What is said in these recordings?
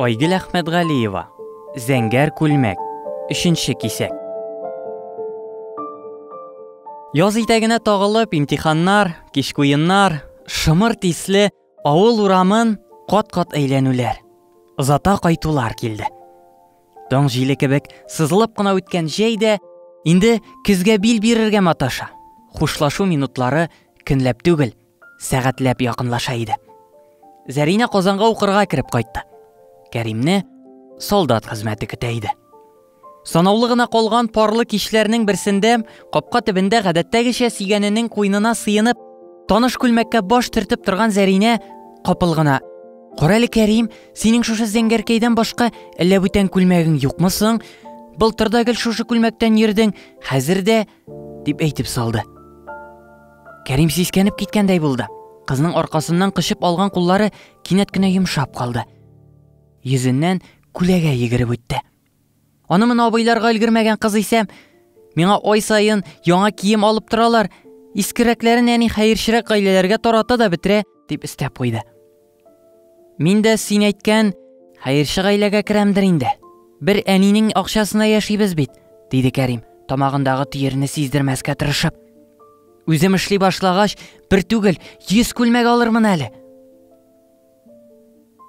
Айгөл Әхмәтгалиева. Зәңгәр күлмәк. Өченче кисәк. Яз итәгенә тагылып, имтиханнар, кичке уеннар, шымыр тисле авыл урамын кат-кат әйләнүләр, озата кайтулар килде. Таң җиле кебек сызылып кына үткән җәй дә инде көзгә бил бирергә маташа. Хушлашу минутлары көнләп түгел, сәгатьләп якынлаша иде. Зәринә Казанга укырга кереп кайтты. Кәримне солдат хезмәте көтә иде. Санаулы гына калган парлы кичләрнең берсендә капка төбендә гадәттәгечә сөйгәненең куенына сыенып, таныш күлмәккә баш төртеп торган Зәринә капыл гына: "Кара әле, Кәрим, синең шушы зәңгәркәйдән башка әллә бүтән күлмәгең юкмы соң? Былтыр да гел шушы күлмәктән йөрдең, хәзер дә", дип әйтеп салды. Кәрим сискәнеп киткәндәй булды. Кызның аркасыннан кочып алган куллары кинәт кенә йомшап калды. Йөзеннән күләгә йөгереп үтте. Аны моны абыйларга өлгермәгән кыз исә, миңа ай саен яңа кием алып торалар, искерәкләрен әни хәерчерәк гаиләләргә тарата да бетерә, дип өстәп куйды. Мин дә син әйткән хәерче гаиләгә керәмдер инде. Бер әнинең акчасына яшибез бит, диде Кәрим, тамагындагы төерне сиздермәскә тырышып. Үзем эшли башлагач, бер түгел, 100 күлмәк алырмын әле.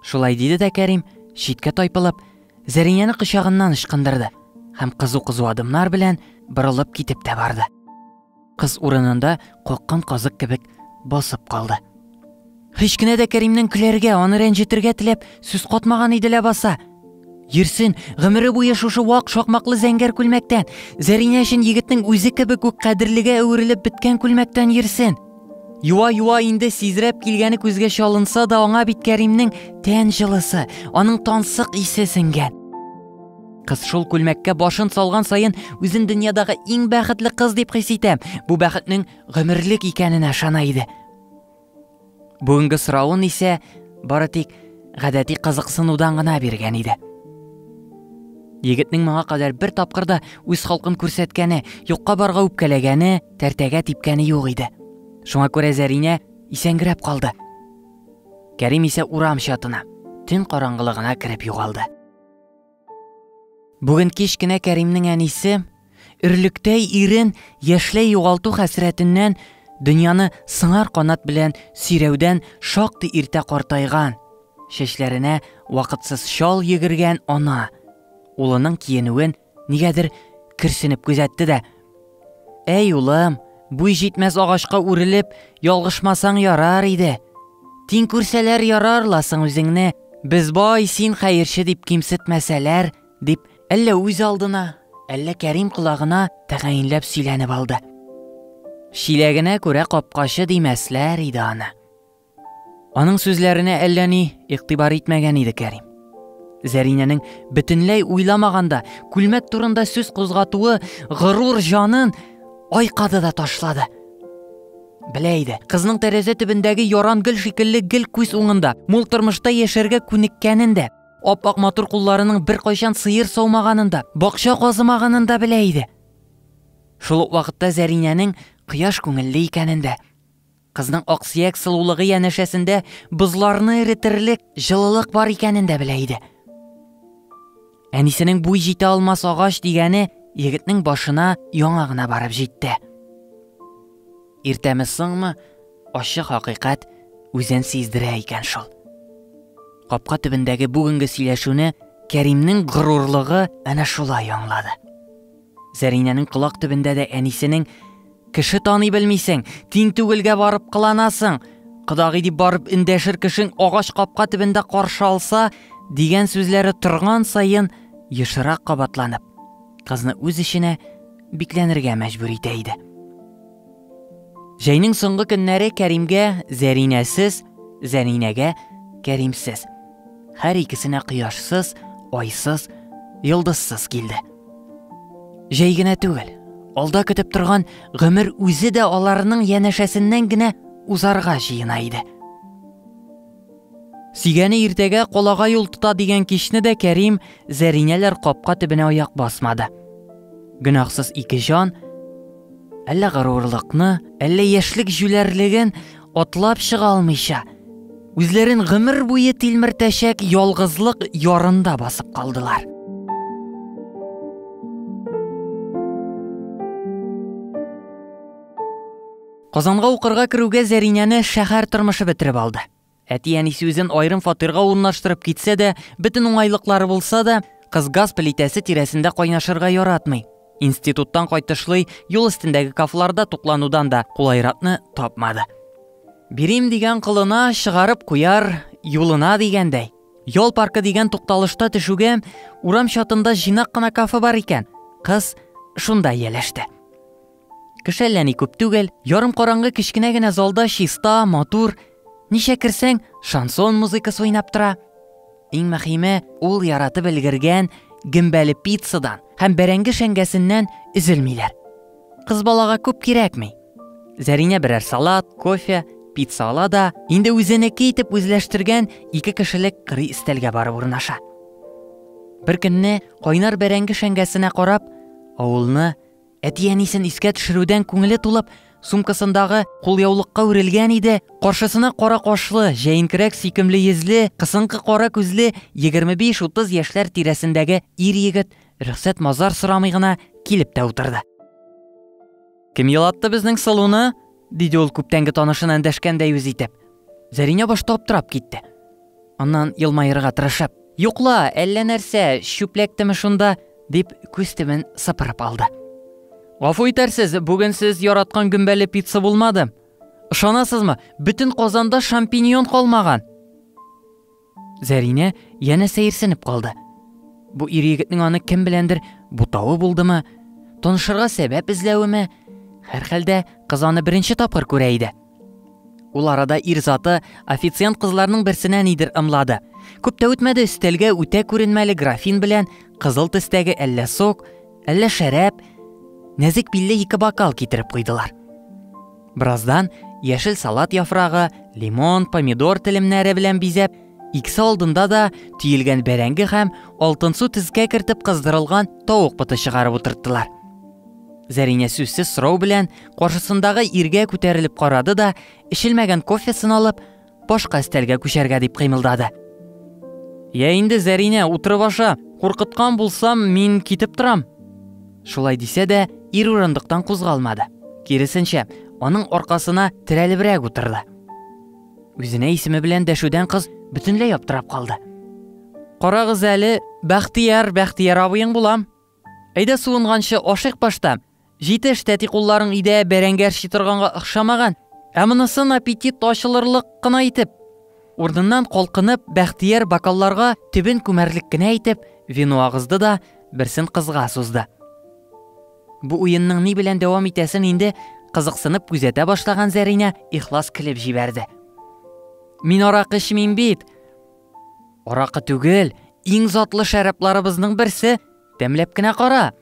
Шулай диде дә Кәрим, читкә тайпылып, Зәринәне кочагыннан ычкындырды һәм кызу-кызу адымнар белән борылып китеп тә барды. Кыз урынында каккан казык кебек басып калды. Һич кенә дә Кәримнең көләргә, аны рәнҗетергә теләп сүз катмаган иде ләбаса. Йөрсен, гомере буе шушы вак шакмаклы зәңгәр күлмәктән, Зәринә өчен егетнең үзе кебек үк кадерлегә әверелеп беткән күлмәктән йөрсен. Юа-юа инде сизрәп килгәне күзгә чалынса да, аңа бит Кәримнең тән җылысы, аның тансык исе сеңгән. Кыз шул күлмәккә башын салган саен үзен дөньядагы иң бәхетле кыз дип хис итә. Бу бәхетнең гомерлек икәненә ышана иде. Бүгенге соравын исә бары тик гадәти кызыксынудан гына биргән иде. Егетнең моңа кадәр бер тапкыр да үз халкын күрсәткәне, юкка барга үпкәләгәне, тәртәгә типкәне юк иде. Шуңа күрә Зәринә исәнгерәп калды. Кәрим исә урам чатына, төн караңгылыгына кереп югалды. Бүген кич кенә Кәримнең әнисе өрлектәй ирен яшьләй югалту хәсрәтеннән дөньяны сыңар канат белән сөйрәүдән шактый иртә картайган, чәчләренә вакытсыз чал йөгергән ана улының киенүен нигәдер көрсенеп күзәтте дә: "Әй, улым, буй җитмәс агачка үрелеп, ялгышмасаң ярар иде. Тиң күрсәләр ярар ласың үзеңне, без бай, син хәерче дип кимсетмәсәләр", дип, әллә үз алдына, әллә Кәрим колагына тәгаенләп сөйләнеп алды. Чиләгенә күрә капкачы димәсләр иде аны. Аның сүзләренә әллә ни игътибар итмәгән иде Кәрим. Зәринәнең бөтенләй уйламаганда күлмәк турында сүз кузгатуы горур җанын айкады да ташлады. Белә иде, кызның тәрәзә төбендәге яран гөл шикелле гел күз уңында, мул тормышта яшәргә күнеккәнен дә, ап-ак матур кулларының беркайчан сыер саумаганын да, бакча казымаганын да белә иде. Шул ук вакытта Зәринәнең кояш күңелле икәнен дә, кызның аксөяк сылулыгы янәшәсендә бозларны эретерлек җылылык бар икәнен дә белә иде. Әнисенең буй җитә алмас агач дигәне егетнең башына яңа гына барып җитте. Иртәме соңмы, ачы хакыйкать үзен сиздерә икән шул. Капка төбендәге бүгенге сөйләшүне Кәримнең горурлыгы әнә шулай аңлады. Зәринәнең колак төбендә дә әнисенең Кеше таный белмисең, тиң түгелгә барып кыланасың. Кодагый дип барып эндәшер кешең агач капка төбендә каршы алса, дигән сүзләре торган саен ешрак кабатланып, кызны үз эченә бикләнергә мәҗбүр итә иде. Җәйнең соңгы көннәре Кәримгә Зәринәсез, Зәринәгә Кәримсез. Һәр икесенә кояшсыз, айсыз, йолдызсыз килде. Җәй генә түгел, алда көтеп торган гомер үзе дә аларның янәшәсеннән генә узарга җыена иде. Сөйгәне иртәгә калага юл тота дигән кичне дә Кәрим Зәринәләр капка төбенә аяк басмады. Гөнаһсыз ике җан әллә горурлыкны, әллә яшьлек җүләрлеген атлап чыга алмыйча, үзләрен гомер буе тилмертәчәк ялгызлык ярында басып калдылар. Казанга укырга керүгә Зәринәне шәһәр тормышы бетереп алды. Әти-әнисе үзен аерым фатирга урнаштырып китсә дә, бөтен уңайлыклары булса да, кыз газ плитәсе тирәсендә кайнашырга яратмый. Институттан кайтышлый юл өстендәге кафеларда тукланудан да кулайракны тапмады. Бирим дигән кылына чыгарып куяр юлына дигәндәй. Ял паркы дигән тукталышта төшүгә урам чатында җыйнак кына кафе бар икән. Кыз шунда ияләште. Кеше әллә ни күп түгел, ярым караңгы кечкенә генә залда чиста, матур. Ничә керсәң, шансон музыкасы уйнап тора. Иң мөһиме, ул яратып өлгергән гөмбәле пиццадан һәм бәрәңге шәңгәсеннән өзелмиләр. Кыз балага күп кирәкми. Зәринә берәр салат, кофе, пицца ала да, инде үзенеке итеп үзләштергән ике кешелек кырый өстәлгә барып урнаша. Бер көнне кайнар бәрәңге шәңгәсенә карап, авылны, әти-әнисен искә төшерүдән күңеле тулып, сумкасындагы кулъяулыкка үрелгән иде, каршысына кара кашлы, җәенкерәк сөйкемле йөзле, кысынкы кара күзле 25-30 яшьләр тирәсендәге ир-егет рөхсәт-мазар сорамый гына килеп тә утырды. Кем елатты безнең сылуны? диде ул күптәнге танышына эндәшкәндәй үз итеп. Зәринә башта аптырап китте. Аннан елмаерга тырышып, "Юкла, әллә нәрсә, чүпләктеме шунда?" дип күз төбен сыпырып алды. Гафу итәрсез, бүген сез яраткан гөмбәле пицца булмады. Ышанасызмы, бөтен казанда шампиньон калмаган. Зәринә янә сәерсенеп калды. Бу ир егетнең аны кем беләндер бутавы булдымы, танышырга сәбәп эзләвеме? Һәрхәлдә кыз аны беренче тапкыр күрә иде. Ул арада ир заты официант кызларның берсенә нидер ымлады. Күп тә үтмәде, өстәлгә үтә күренмәле графин белән кызыл төстәге әллә сок, әллә шәраб, нәзек билле ике бокал китереп куйдылар. Бераздан яшел салат яфрагы, лимон, помидор телемнәре белән бизәп, икесе алдында да төелгән бәрәңге һәм алтынсу төскә кертеп кыздырылган тавык боты чыгарып утырттылар. Зәринә сүзсез сорау белән каршысындагы иргә күтәрелеп карады да, эчелмәгән кофесын алып, башка өстәлгә күчәргә дип кыймылдады. Я инде, Зәринә, утырып аша, куркыткан булсам, мин китеп торам. Шулай дисә дә, ир урындыктан кузгалмады. Киресенчә, аның аркасына терәлебрәк утырды. Үзенә исеме белән дәшүдән кыз бөтенләй аптырап калды. Карагыз әле, Бәхтияр, Бәхтияр абыең булам. Әйдә суынганчы ашыйк башта. Җитеш, тәти кулларың өйдә бәрәңге әрчи торганга охшамаган. Ә монысын аппетит ачылырлык кына итеп. Урыныннан калкынып, Бәхтияр бокалларга төбен күмәрлек кенә итеп вино агызды да, берсен кызга сузды. Бу уенның ни белән дәвам итәсен инде кызыксынып күзәтә башлаган Зәринә ихлас көлеп җибәрде. Мин аракы эчмим бит. Аракы түгел, иң затлы шәрабларыбызның берсе. Тәмләп кенә кара.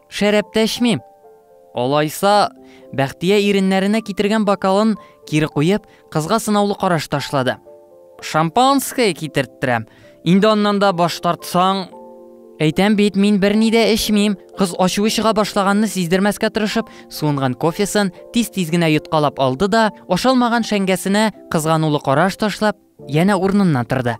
Шәраб тә эчмим. Алайса, Бәхтия иреннәренә китергән бокалын кире куеп, кызга сынаулы караш ташлады. Шампанское китерттерәм. Инде аннан да баш тартсаң, әйтәм бит, мин берни дә эчмим. Кыз ачуы чыга башлаганны сиздермәскә тырышып, суынган кофесын тиз-тиз генә йоткалап алды да, ашалмаган шәңгәсенә кызганулы караш ташлап, янә урыныннан торды.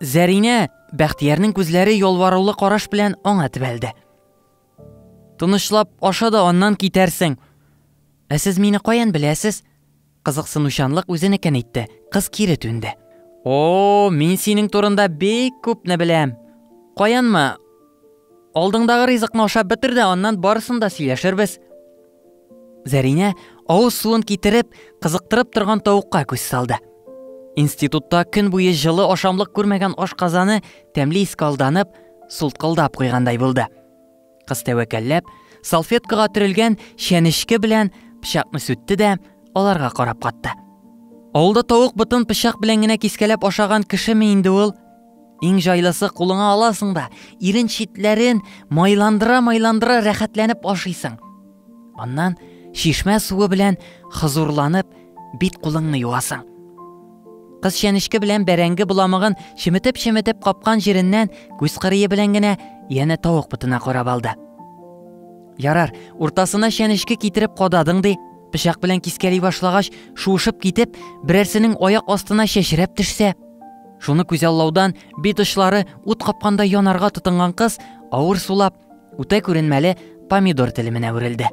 Зәринә, Бәхтиярнең күзләре ялварулы караш белән аңа төбәлде. Тынычлап аша да аннан китәрсең. Ә сез мине каян беләсез? Кызыксынучанлык үзенекен итте. Кыз кире түнде. О, мин синең турында бик күпне беләм. Каянмы? Алдыңдагы ризыкны ашап бетер дә, аннан барысын да сөйләшербез. Зәринә авыз суын китереп, кызыктырып торган тавыкка күз салды. Институтта көн буе җылы ашамлык күрмәгән ашказаны тәмле искә алданып, султкылдап куйгандай булды. Кыз тәвәккәлләп, салфеткага төрелгән чәнечке белән пычакны сүтте дә, аларга карап катты. Авылда тавык ботын пычак белән генә кискәләп ашаган кешеме инде ул? Иң җайлысы кулыңа аласың да, ирен читләрен майландыра-майландыра рәхәтләнеп ашыйсың. Аннан чишмә суы белән хозурланып бит кулыңны юасың. Кыз чәнечке белән бәрәңге боламыгын чеметеп-чеметеп капкан җиреннән күз кырые белән генә янә тавык ботына карап алды. Ярар, уртасына чәнечке китереп кададың ди. Пычак белән кискәли башлагач, шуышып китеп, берәрсенең аяк астына чәчрәп төшсә. Шуны күзаллаудан бит очлары ут капкандай янарга тотынган кыз, авыр сулап, үтә күренмәле помидор телеменә үрелде.